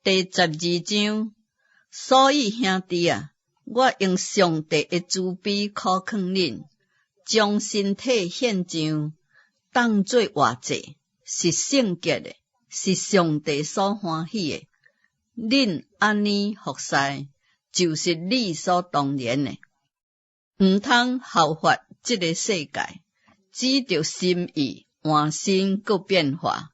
第12章，所以兄弟啊，我用上帝的慈悲苦勸恁，將身體獻上，當做活祭，是聖潔的，是上帝所歡喜的。恁按呢服侍，就是理所當然的。毋通效法這个世界，只著心意換新閣變化，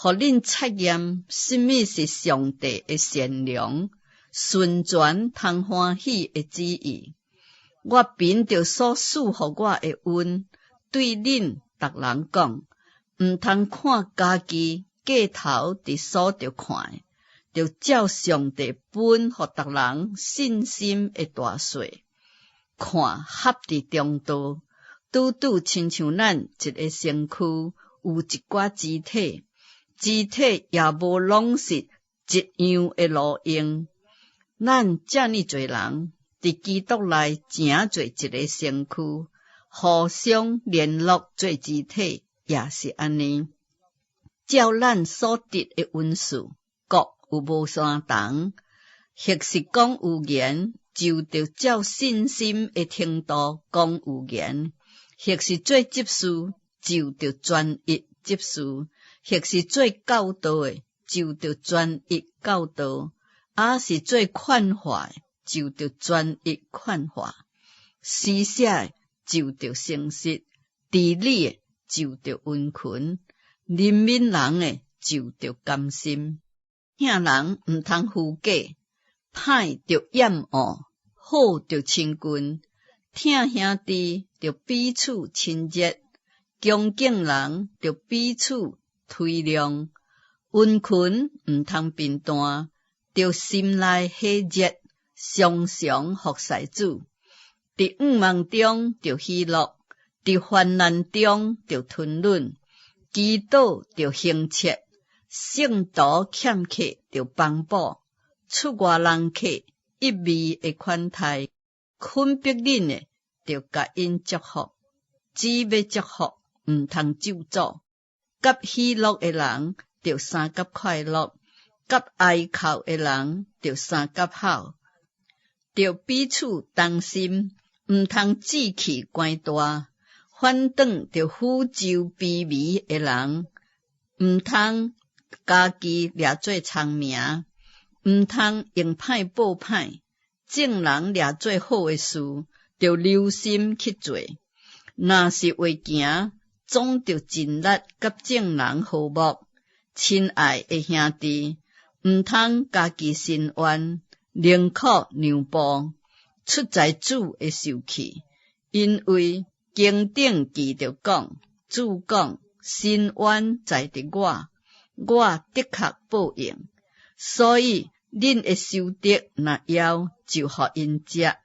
予恁察驗啥物是上帝的善良、純全通歡喜的旨意。我憑著所賜予我的恩，對恁逐人講，毋通看家己過頭佇所著看的，著照上帝分予逐人信心的大細，看合佇中道。拄拄親像咱一个身軀有一寡肢體，肢體也無攏是一樣的路用。咱遮爾濟人，佇基督內成做一个身軀，互相聯絡做肢體，也是按呢。照咱所得的恩賜，各有無相同，或是講預言，就著照信心的程度講預言；或是做執事，就著專一執事；或是做教導的，就著專一教導；抑是做勸化的，就著專一勸化；施捨的，就著誠實；治理的，就著殷勤；憐憫人的，就著甘心。疼人毋通虛假，歹著厭惡，好著親近。疼兄弟著彼此親熱，恭敬人著彼此推讓。殷勤毋通貧惰，著心內火熱，常常服侍主。佇向望中著喜樂，佇患難中著吞忍，祈禱著恆切，聖徒欠缺著幫補，出外人客一味的款待，懇迫恁的，著共𪜶祝福，只欲祝福，毋通咒詛。佮喜樂的人，著相佮快樂；佮哀哭的人，著相佮哭。著彼此同心，毋通志氣懸大，反轉著俯就卑微的人，毋通家己掠做聰明，毋通用歹報歹。眾人掠做好的事，著留心去做。若是會行，總著盡力佮眾人和睦。親愛的兄弟，毋通家己伸冤，寧可讓步，出在主的受氣，因為經頂記著講，主講，伸冤在佇我，我的確報應。所以，恁的仇敵若枵，就予𪜶食；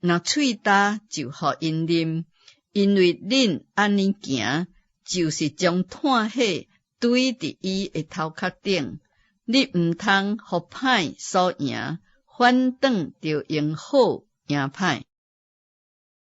若喙焦，就予𪜶啉。因為恁按呢行，就是將炭火堆佇伊的頭殼頂。你毋通予歹所贏，反轉著用好贏歹。